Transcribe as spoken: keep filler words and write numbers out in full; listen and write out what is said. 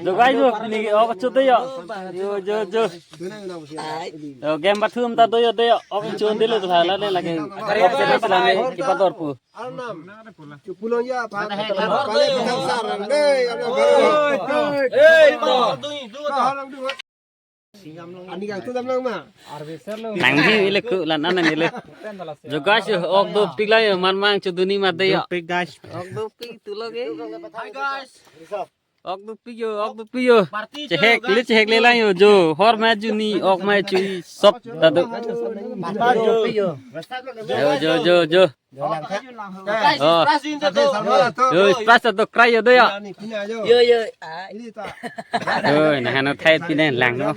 Jo guys jo, pini ok cho do yo. Jo jo jo. Jo game bathum ta do yo do yo. Ok cho de lo la la le lagi. Ok cho de la le kipador pu. Arnam. Chupulon ya pa. Pale pathak sar. Dei, arnam. Hey, to. Ani kang tu dam lang ma. Nangji ile ku lan anan ile. Jo guys jo, ok dopik la yo, man mang cho duni ma de yo. Dopik guys. Ok dopik tu lo ke. Hi guys. Ok dopik yo, ok dopik yo. Chehek le chehek le lang yo jo. Hor ma juni, ok ma chui sop ta do. Jo jo jo jo. Guys, oh. Surprise din sa to. Yo, surprise to cry yo do yo. Yo yo. Yo, nah, ano thai pine lang no.